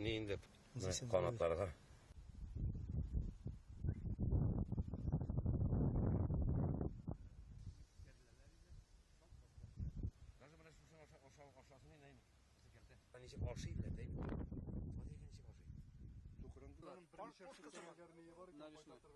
Ни инде канатларга. Даже менә шушы ашасын инде. Ничек ашый белә, әйме? Смотри, ничек ашый.